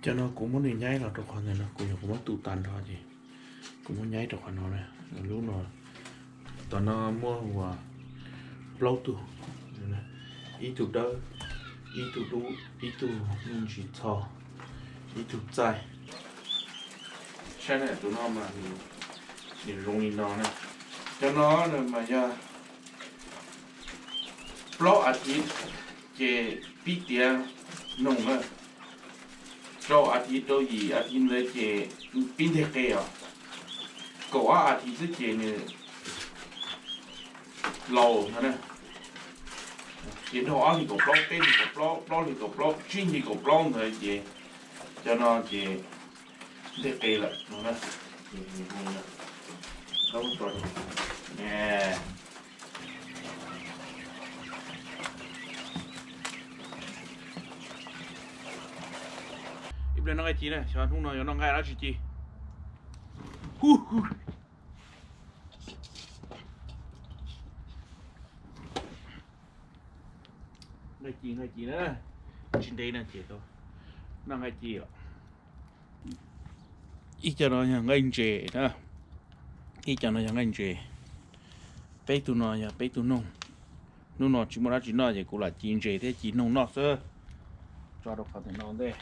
Cov no kuv muab nws nyaib los rau qhov ntawm no, kuv nyuam qhuav muab tu tas nrho ces kuv muab nyaib rau qhov no na. Lub no, tom no muaj uas plaub tug, ib tug dawb, ib tug dub, ib tug me ntsis txho, ib tug txaij. Saib na, tus no mas nws zoo li no na. Cov no mas yog plaub as thiv ces pib tiav noog na. Rau as thiv rau yim as thiv ntawd ces pib nteg qe os. Kaum ob as thiv xwb ces nws laus no na. Ces dhau ob hlis kaum plaub, peb hlis kaub plaub, plaub hlis kaum plaub, tsib hlis kaum plaub ntawd ces cov no ces nteg qe lawm no na. Ib pliag noj nqaij ci na, xyov hnub no yuav noj nqaij dab tsi ci. Nqaij ci, nqaij ci na, tsis ntev no ces tau noj nqaij ci os. Ib co no yog nqaij ntses na, ib co no yog nqaij ntses. Peb tug no yog peb tug noog. Hnub no tsis muaj dab tsi noj ces kuv lam ci ntses thiab ci noog noj xwb. Tso rau qhov ntawm no ntej.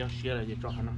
Cov siav lawm ces tso qhov no.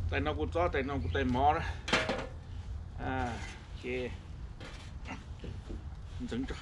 Tais no kuv txob, tais no kuv tais mov na. Ces ntxeev tso.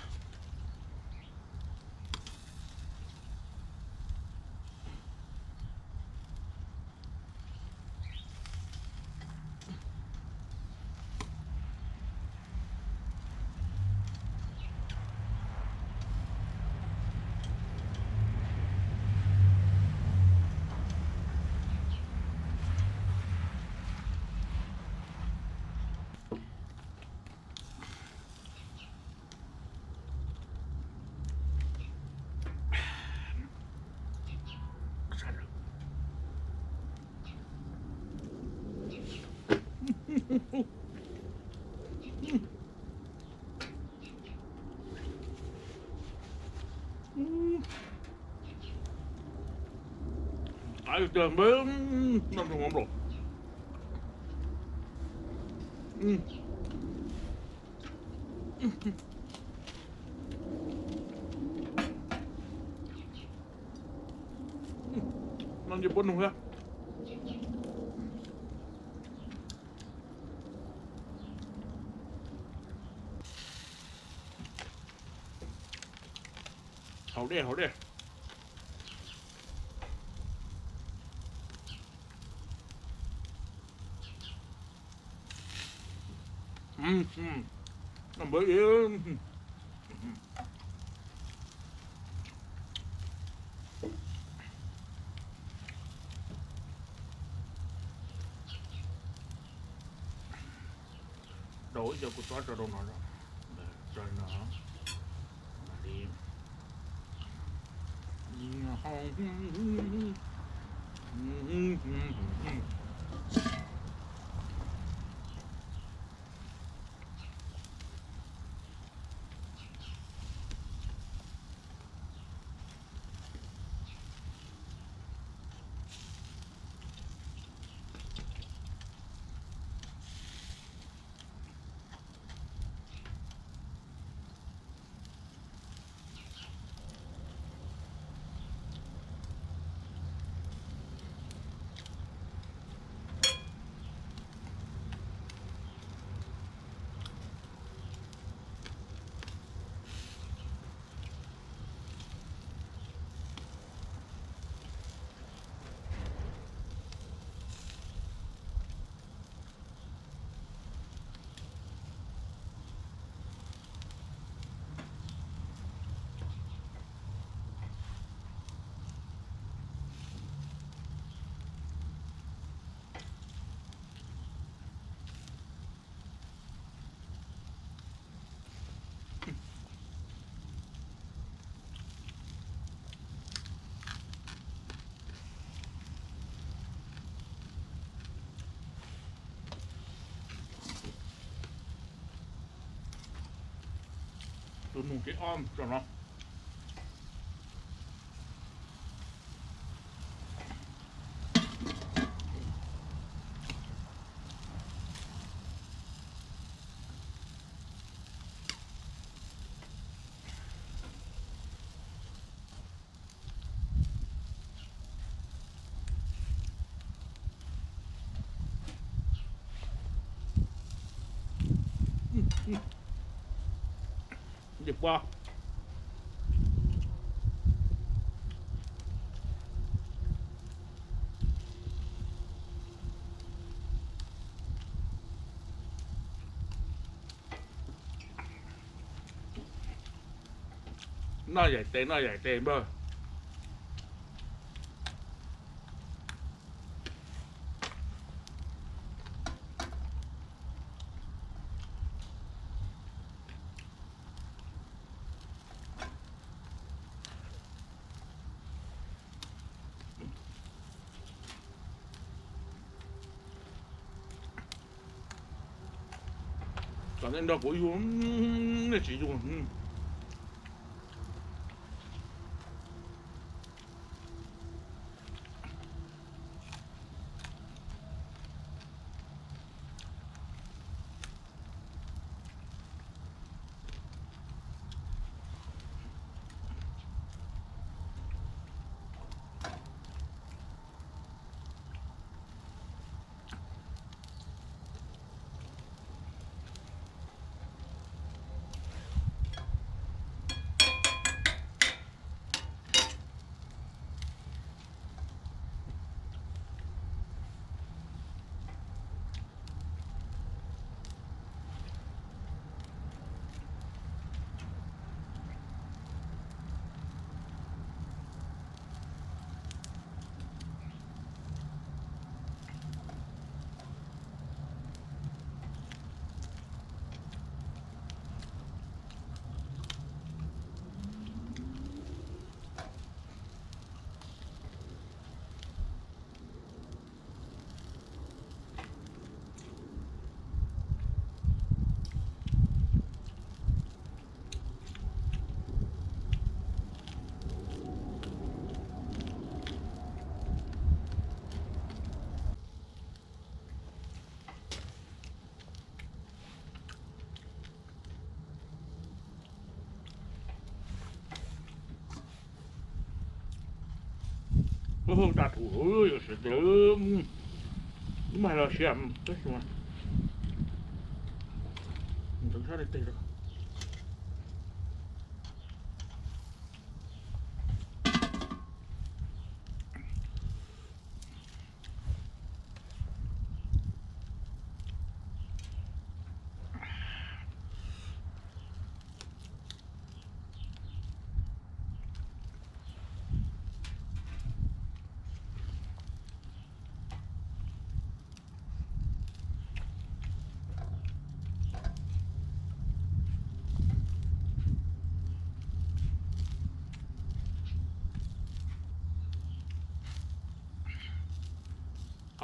Ais tiag, noj nrog mov nplaum. Nce puab nug thiab. Haus dej, haus dej. Noj npawg ib. Daus ib co kua txob tso rau no, tso no, mam li. Tus nug kev ob tso no. Nce puab. Noj yaim tes, noj yaim tes npawg. Kom nej nrog kuv yug, nej tsis yug. Tab tus yog siav tes, ib mag los siav tab sis mas ntxeev sab tes rau.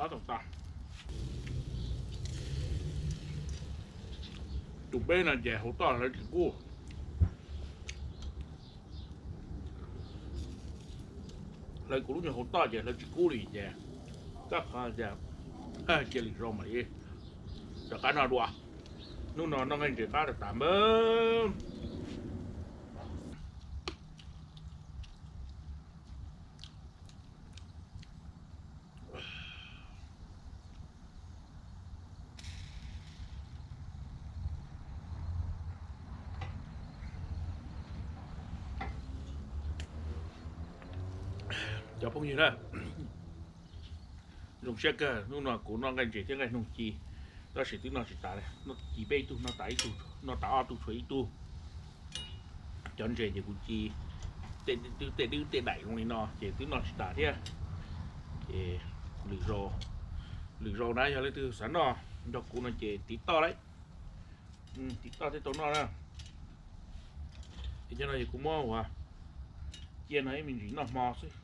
Qab tau tas. Tus peb no ces hauv toj hlawv tsis kub. Hlawv kuv lub nyuag hauv toj ces hlawv tsis kub li ces, kab qhov cia lwm zaus mam li rov qab noj dua. Hnub no noj nqaij ntses qab tas tas npawg. Cov phooj ywg na, zoo siab kawg, hnub no kuv noj nqaij ntses thiab nqaij noog ci, tab sis twb noj tsis tas li, noj ci peb ib tug, noj tas ib tug, noj tas ob tug tshuav ib tug. Cov ntses ces kuv ci tej dwb tej daim zoo li no ces twb noj tsis tas thiab. Ces lwm zaus, lwm zaus na yog leej twg xav noj nrog kuv no ces tiv toj lauj, tiv toj thiaj tau noj na. Es cov no ces kuv muab ua cia no ib me ntsis noj hmo xwb.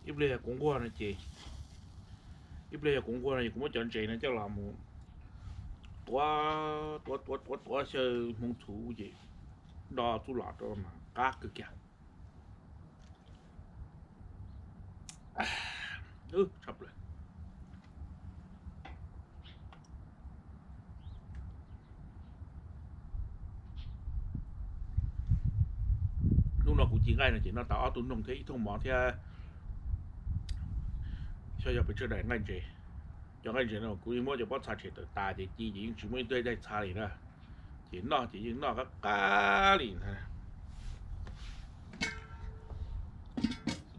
Ib pliag yog kuv nquag no ces, ib pliag yog kuv nquag no ces kuv muab cov ntses no coj los mus tuav tuav tuav tuav tuav xyaw hmoov txhuv ces do txuj lom rau mas qab kawg kiag. Tshaj plaws. Hnub no kuv ci nqaij no ces noj tas ob tug noog thiab ib thooj mov thiab. Xyov yog pes tsawg daim nqaij ntses. Cov nqaij ntses no kuv yeej muab cov pob txha tshem tawm tas ces ci ces yeej tsis muaj ib tug daim txha li na. Ces noj ces yeej noj qab qab li ntag.